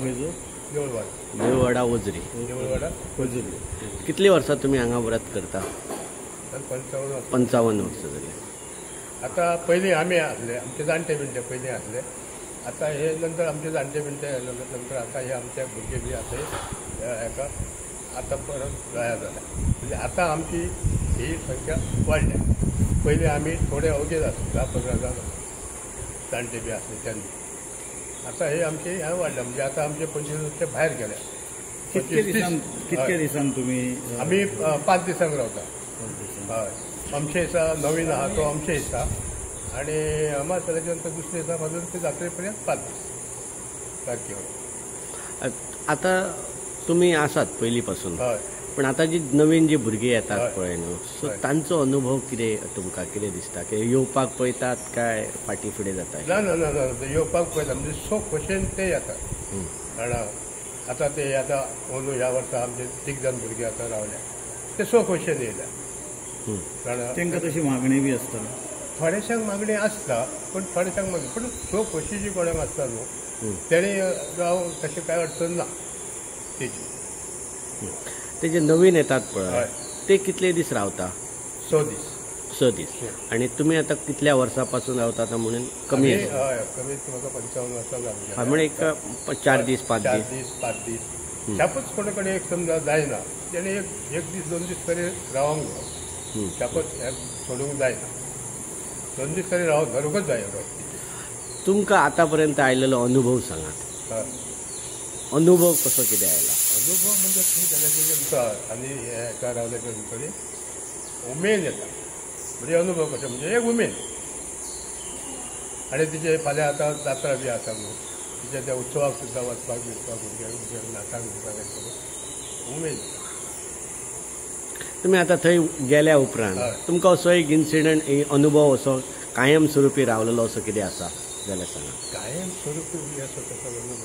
खंयचो? देवळवाडा. देवळवाडा ओझरी. देवळवाडा ओझरी. कितली वर्सां तुमी हांगा व्रत करता? 55 वर्सां. 55 वर्सां जाली. आतां पयलीं आमी आसले, आमचे जाणटे बिणटे पयलीं आसले. आतां हे नंतर आमचे जाणटे बिणटे नंतर आतां हे आमचे भुरगे बी आतां हेका आतां परत जाया जाल्या. म्हणजे आतां आमची ही संख्या वाडल्या. पयलीं आमी थोडे अवघेच आसले, 10-15 जाण जाणटे बी आसले तेन्ना. आतां हे आमचे हें वाडल्या, म्हणजे आतां आमचे 25 ते भायर गेल्या. कितके दिसान तुमी? आमी 5 दिसांक रावता. हय, आमचे दिसा नवीन आहा तो आमचे दिसा, आनी अमास जाल्याच्या नंतर दुसरे दिसा पासून ते जात्रे पर्यंत 5 दीस सारके. आतां तुमी आसात पयलीं पासून, पण आतां जी नवीन जी भुरगीं येतात पळय न्हू, सो तांचो अनुभव कितें तुमकां कितें दिसता? की येवपाक पळयतात काय फाटीं फुडें जाता? ना ना ना ना, येवपाक पळयता म्हणजे सो खोशेन ते येतात. जाणा आतां ते आतां अंदू ह्या वर्सा आमचे 3 जाण भुरगीं आतां रावल्या, ते सो खोशेन येयल्या. जाणा तांकां तशी मागणी बी आसता? थोडेशांक मागणी आसता, पण थोडेशांक मागणी पण सो खोशी जी कोणाक आसता न्हू तेणी राव तशें कांय अडचण ना तेजी. ते जे नवीन येतात पळय ते कितले दीस रावता? 6 दीस. 6 दीस. आनी तुमी आतां कितल्या वर्सां पासून रावता म्हणून? कमी कमी म्हाका 55 वर्सां जाली. म्हणून एक 4 दीस 5 दीस. 4 दीस 5 दीस शापच कोणा कडेन एक समजा जायना तेणे एक दीस 2 दीस तरी रावंक जाय. शापच सोडूंक जायना, 2 दीस तरी राव धरूंकच जाय. तुमकां आतां पर्यंत आयलेलो अनुभव सांगात. अनुभव कसो कितें आयला? अनुभव म्हणजे खंय गेल्याच्या नंतर आनी हेका रावल्याच्या नंतर उमेद येता. म्हणजे अनुभव कसो म्हणजे एक उमेद. आनी तिचे फाल्यां आतां जात्रा बी आसा न्हू, तिच्या त्या उत्सवाक सुद्दां वचपाक बिचपाक भुरग्यांक नाचांक बिचपाक उमेद. तुमी आतां थंय गेल्या उपरांत तुमकां असो एक इन्सिडंट, अनुभव असो कायम स्वरुपी रावलेलो असो कितें आसा जाल्यार सांगा. कायम स्वरुपी असो तसो अनुभव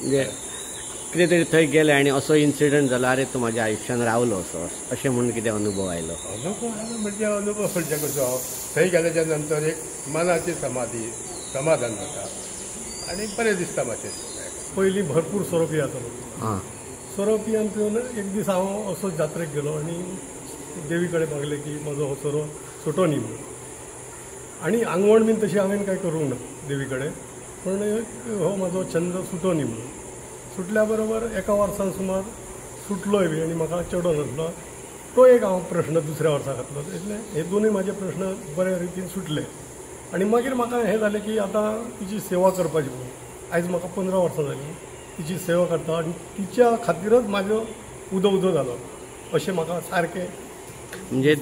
म्हणजे कितें तरी थंय गेले आनी असो इन्सिडंट जाला, अरे तूं म्हाज्या आयुश्यान रावलो असो, अशें म्हणून कितें अनुभव आयलो? अनुभव आयलो म्हणजे अनुभव म्हणजे कसो थंय गेल्याच्या नंतर एक मनाची समाधी समाधान जाता आनी बरें दिसता मातशें. पयलीं भरपूर सोरो पियातालो. आं, सोरो पिवन पिवन एक दीस हांव असोच जात्रेक गेलो आनी देवी कडेन मागलें की म्हजो हो सोरो सुटो न्ही म्हणून. आनी आंगवण बीन तशी हांवें कांय करूंक ना देवी कडेन, पूण हो म्हाजो छंद सुटो न्ही म्हणून. सुटल्या बरोबर एका वर्सान सुमार सुटलोय बी आनी म्हाका चेडो नासलो. तो एक हांव प्रश्न दुसऱ्या वर्सा घातलो. इतले हे दोनूय म्हाजे प्रश्न बरे रितीन सुटले. आनी मागीर म्हाका हें जालें की आतां तिची सेवा करपाची म्हणून. आयज म्हाका 15 वर्सां जालीं तिची सेवा करता आनी तिच्या खातीरच म्हाजो उदो उदो जालो अशें म्हाका सारकें. म्हणजे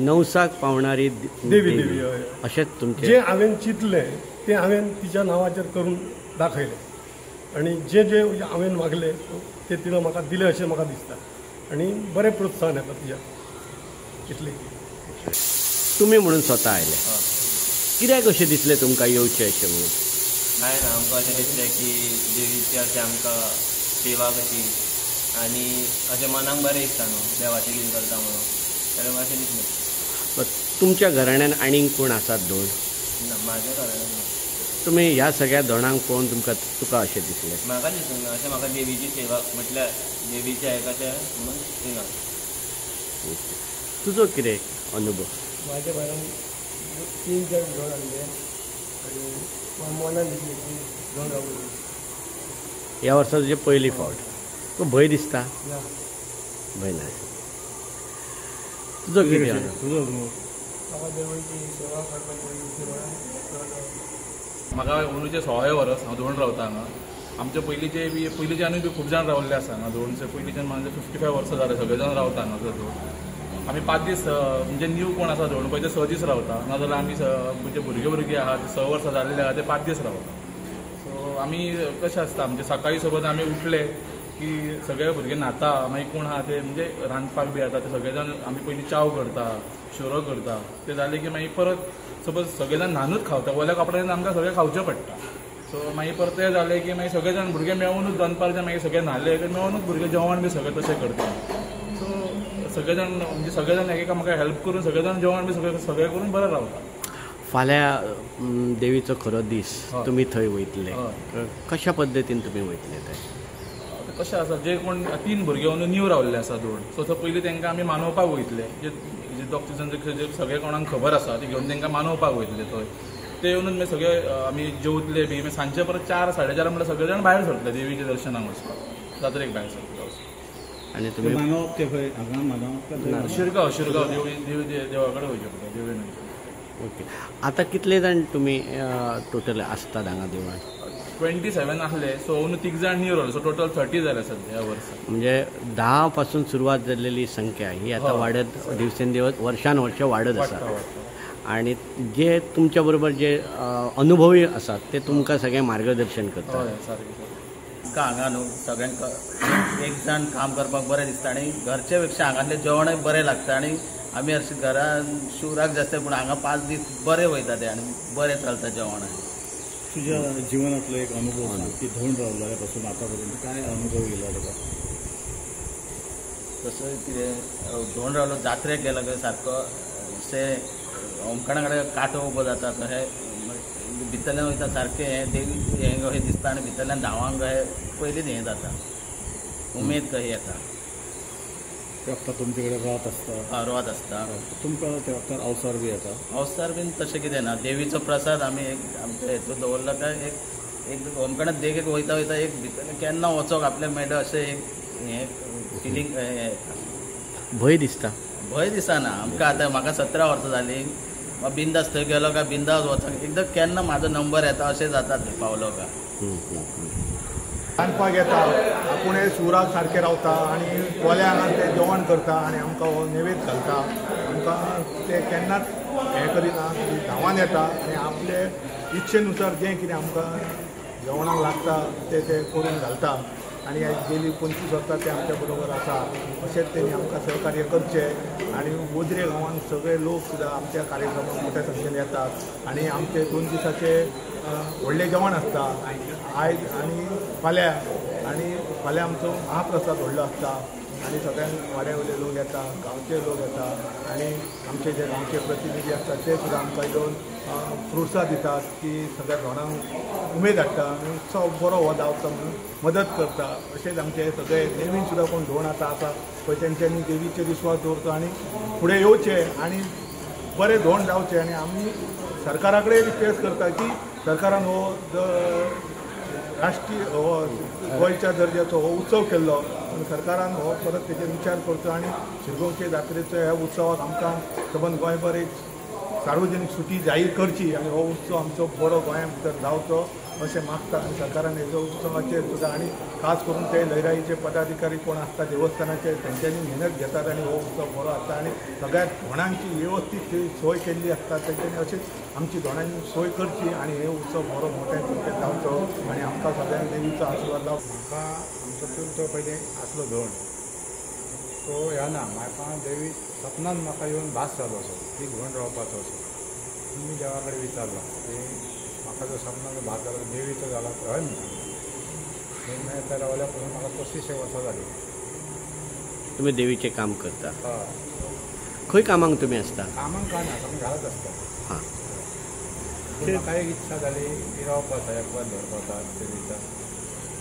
नवसाक पावणारी देवी देवी अशेंच तुमचें जें हांवें चिंतलें तें हांवें तिच्या नांवाचेर करून दाखयलें आनी जे जे हांवें मागलें तें तिणें म्हाका दिलें अशें म्हाका दिसता आनी बरें प्रोत्साहन येता तिच्या. इतलें. तुमी म्हणून स्वता आयले, कित्याक अशें दिसलें तुमकां येवचें अशें म्हणून? कांय ना, आमकां अशें दिसलें की देवीची अशें आमकां सेवा कशी आनी अशें मनाक बरें दिसता न्हू देवाचें कितें करता म्हणून, जाल्यार अशें दिसलें. तुमच्या घराण्यान आनीक कोण आसात दोन? ना, म्हाज्या घराण्यान ना. तुमी ह्या सगळ्या दोणांक पळोवन तुमकां तुका अशें दिसलें? म्हाका दिसूंक ना अशें, म्हाका देवीची सेवा म्हटल्यार देवीचें आयकाचें म्हणून दिना. तुजो कितें अनुभव? म्हाज्या घरान 3 जाण दोण आसले आनी मनान दिसलें की दोण रावले. ह्या वर्सा तुजे पयली फावट, तुका भंय दिसता? ना, भंय ना. तुजो कितें अनुभव? म्हाका देवाची सेवा करपाची. म्हाका अंदूचें 16 वर्स हांव धोंड रावता हांगा. आमचे पयलींचे बी पयलींच्यानूय बी खूब जाण रावल्ले आसा हांगा धोंड. पयलींच्यान म्हणजे 55 वर्सां जालें सगळे जाण रावता हांगासर धोंड. आमी 5 दीस म्हणजे न्यू कोण आसा धोंड पळय ते 6 दीस रावता, नाजाल्यार आमी म्हणजे भुरगे भुरगे आहा ते 6 वर्सां जाल्ले आहा ते 5 दीस रावता. सो आमी कशें आसता आमचे सकाळीं सोबत आमी उठले की सगळे भुरगे न्हाता, मागीर कोण आहा ते म्हणजे रांदपाक बी येता ते सगळे जाण आमी पयलीं च्याव करता, शिरो करता. ते जाले की मागीर परत सपोज सगळे जाण न्हानूच खावता, वयल्या कपड्यान आमकां सगळें खावचें पडटा. सो मागीर परत तें जालें की मागीर सगळे जाण भुरगे मेळुनूच दनपारचे मागीर सगळे न्हाले मेळुनूच भुरगे जेवण बी सगळें तशें करता. सो सगळे जाण म्हणजे सगळे जाण एकामेकाक हेल्प करून सगळे जाण जेवण बी सगळें सगळें करून बरें रावता. फाल्यां देवीचो खरो दीस, तुमी थंय वयतले, कशा पद्दतीन तुमी वयतले थंय? कशें आसा, जे कोण 3 भुरगे न्यू रावल्ले आसा दोन, सो थंय पयलीं तांकां आमी मानोवपाक वयतले, जे दोग जे सगळे कोणाक खबर आसा ते घेवन तांकां मानोवपाक वयतले थंय. ते येवन मागीर सगळे आमी जेवतले बी, मागीर सांजचे परत 4 साडे 4 म्हणल्यार सगळे जाण भायर सरतले देवीच्या दर्शनाक वचपाक, जात्रेक भायर सरतले. आनी तुमी मानवप ते खंय हांगा मानवप? शिरगांव, शिरगांव देवी देवा कडेन वयचें पडटा, देवळीन वयचें. ओके, आतां कितले जाण तुमी टोटल आसतात हांगा देवळान? 27 आसले, सो अंदू 3 जाण न्यू रावले, सो टोटल 30 जाले सद्या ह्या वर्सा. म्हणजे 10 पासून सुरवात जाल्लेली संख्या ही आतां वाडत दिवसेंदिवस वर्षान वर्ष वाडत आसा. आनी जे तुमच्या बरोबर जे अनुभवी आसात ते तुमकां सगळें मार्गदर्शन करतात. आमकां हांगा न्हू सगळ्यांक एक जाण काम करपाक बरें दिसता आनी घरचे पेक्षा हांगासलें जेवणय बरें लागता. आनी आमी हरशीं घरान शिवराक जास्त पूण हांगा 5 दीस बरें वयता ते आनी बरें चलता जेवण. तुज्या जिवनांतलो एक अनुभव सांग की धोंड रावल्या पासून आतापर्यंत काय अनुभव येयला तुका? तसो कितें धोंड रावलो जात्रेक गेलो काय सारको अशें होमखणा कडेन कांटो उबो जाता, तशें भितरल्यान वयता सारकें हें देवी हें कशें दिसता आनी भितरल्यान धांवांक कशें पयलींच हें जाता, उमेद कशी येता. त्या वखदार तुमचे कडेन रात आसता? रात आसता. तुमकां त्या वखदार अवसर बी येता? अवसर बीन तशें कितें ना, देवीचो प्रसाद आमी एक आमच्या हेतून दवरला काय एक एक होमखणात देगेक वयता वयता एक भितर केन्ना वचोंक आपल्याक मेळटा अशें एक हें फिलींग येता. भंय दिसता? भंय दिसना आमकां. आतां म्हाका 17 वर्सां जालीं, बिंदास थंय गेलो काय बिंदास वचोंक एकदां केन्ना म्हाजो नंबर येता अशें जाता थंय पावलो काय. रांदपाक येता, आपूण शिवराक सारकें रावता आनी कोल्या हांगा ते जेवण करता आनी आमकां हो नैवेद्य घालता. आमकां ते केन्नाच हें करिना, धांवान येता आनी आपले इच्छेनुसार जें कितें आमकां जेवणाक लागता ते ते करून घालता. आनी गेली 25 वर्सां ते आमच्या बरोबर आसा. अशेंच तेणी आमकां सहकार्य करचें आनी वज्रे गांवांत सगळे लोक सुद्दां आमच्या कार्यक्रमाक मोठ्या संख्येन येतात आनी आमचे 2 दिसाचे व्हडलें जेवण आसता आयज आनी फाल्यां, आनी फाल्यां आमचो महाप्रसाद व्हडलो आसता आनी सगळ्यांक वाड्या वयले लोक येता, गांवचे लोक येता आनी आमचे जे गांवचे प्रतिनिधी आसतात ते सुद्दां आमकां येवन प्रोत्साहन दितात की सगळ्या धोणांक उमेद हाडटा आनी उत्सव बरो हो जावचो म्हणून मदत करता. अशेंच आमचे सगळे नवीन सुद्दां कोण धोण आतां आसा पळय तेंच्यांनी देवीचेर विस्वास दवरचो आनी फुडें येवचे आनी बरें धोण जावचें. आनी आमी सरकारा कडेन रिक्वेस्ट करता की सरकारान हो राष्ट्रीय हो गोंयच्या दर्जाचो हो उत्सव केल्लो, पूण सरकारान हो परत तेजेर विचार करचो आनी शिरगांवचे जात्रेचो ह्या उत्सवाक आमकां सबंद गोंयभर एक सार्वजनीक सुटी जाहीर करची आनी हो उत्सव आमचो बरो गोंया भितर जावचो अशें मागता. आनी सरकारान हेजो उत्सवाचेर सुद्दां आनी खास करून ते लयराईचे पदाधिकारी कोण आसता देवस्थानाचे तेंच्यांनी मेहनत घेतात आनी हो उत्सव बरो आसता आनी सगळ्या धोणांची वेवस्थीत सोय केल्ली आसता तेंच्यांनी अशीच आमची धोणांची सोय करची आनी हे उत्सव बरो मोठ्या संख्येन जावचो आनी आमकां सगळ्यांक देवीचो आशिर्वाद जावचो. म्हाका आमचो चुलतो पयलीं आसलो धोण, तो ह्या ना म्हाका देवी सपनान म्हाका येवन भास जालो असो की धोण रावपाचो असो. मी देवा कडेन विचारला की म्हाका जो सपनान भास जालो देवीचो जाला हय म्हणटा. मागीर आतां रावल्या पसून म्हाका 35 वर्सां जाली. तुमी देवीचें काम करता? हय. खंय कामाक तुमी आसता? कामाक काय ना, आमी घरांत आसता. हां. पूण म्हाका एक इत्सा जाली की रावपाचा एकवाद धरपाचा देवीचा.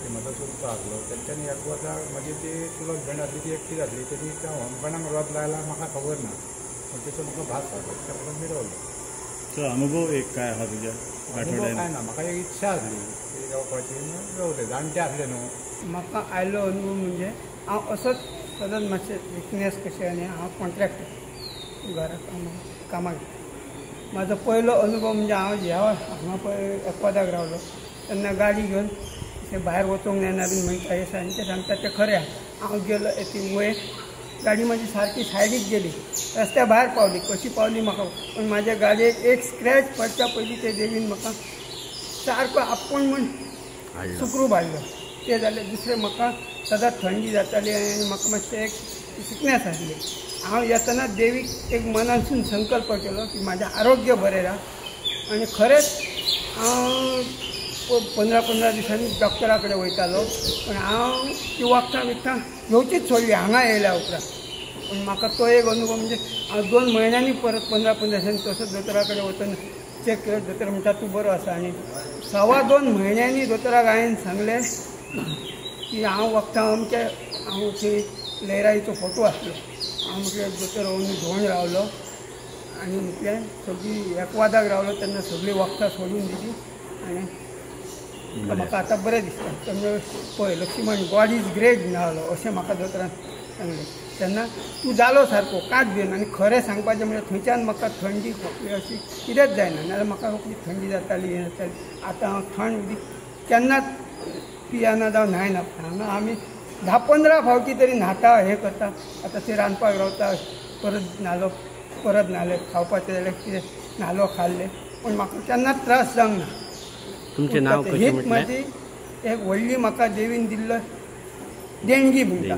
ती म्हजो चुलतो आसलो तेंच्यांनी एकवादा म्हजी ती चुलत भयण आसली ती एकटी जातली तेणी त्या होमखणाक रथ लायला म्हाका खबर ना, पूण तेचो म्हाका भास जालो त्या पसून मी रावलो. तो अनुभव एक काय आहा तुज्या? अनुभव काय ना, म्हाका एक इत्सा आसली की रावपाची, रावले. जाणटे आसले न्हू. म्हाका आयलो अनुभव म्हणजे हांव असोच सदांच मातशें विकनेस कशें आनी हांव कॉन्ट्रॅक्टर घरा कामाक. म्हाजो पयलो अनुभव म्हणजे हांव ह्या हांगा पळय एकवादाक रावलो तेन्ना गाडी घेवन अशें भायर वचूंक जायना बीन म्हणटा हें सांगते सांगता तें खरें आहा. हांव गेलो ती वयर गाडी म्हाजी सारकी सायडीक गेली, रस्त्या भायर पावली, कशी पावली म्हाका पूण म्हाज्या गाडयेक एक स्क्रॅच पडच्या पयलीं ते देवीन म्हाका सारको आपूण म्हूण सुखरूप हाडलो. तें जालें. दुसरें म्हाका सदांच थंडी जाताली आनी म्हाका मातशें एक सिकनेस आसली. हांव येतना देवीक एक मनांतसून संकल्प केलो की म्हाजें आरोग्य बरें राव आनी खरेंच हांव 15-15 दिसांनी डॉक्टरा कडेन वयतालो, पूण हांव ती वखदां बिखदां घेवचीच सोडली हांगा येयल्या उपरांत. पूण म्हाका तो एक अनुभव म्हणजे हांव 2 म्हयन्यांनी परत 15-15 दिसांनी तसोच दोतोरा कडेन वचून चॅक केलो. दोतोर म्हणटा तूं बरो आसा. आनी 2.25 म्हयन्यांनी दोतोराक हांवें सांगलें की हांव वखदां अमके हांव थंय लयराईचो फोटो आसलो, हांव म्हटलें दोतोर अंदू धोण रावलो आनी म्हटलें सगळी एकवादाक रावलो तेन्ना सगळीं वखदां सोडून दिली आनी म्हाका आतां बरें दिसता. तेन्ना पळय लक्ष्मण गॉड is great जालो अशें म्हाका दोतोरान सांगलें. तेन्ना तूं जालो सारको कांयच भियेना. आनी खरें सांगपाचें म्हणल्यार थंयच्यान म्हाका थंडी खोंकली अशी कितेंच जायना, नाजाल्यार म्हाका रोखडी थंडी जाताली हें जाताली. आतां हांव थंड उदीक केन्नाच पियाना जावं न्हायना. हांगा आमी 10-15 फावटी तरी न्हाता हें करता. आतां ते रांदपाक रावता परत न्हालो परत न्हाले, खावपाचें जाल्यार कितें न्हालो खाल्लें, पूण म्हाका केन्नाच त्रास जावंक ना. तुमचें नांव कशें हीच म्हटलें? म्हाजी एक व्हडली म्हाका देवीन दिल्लो देणगी म्हणटा.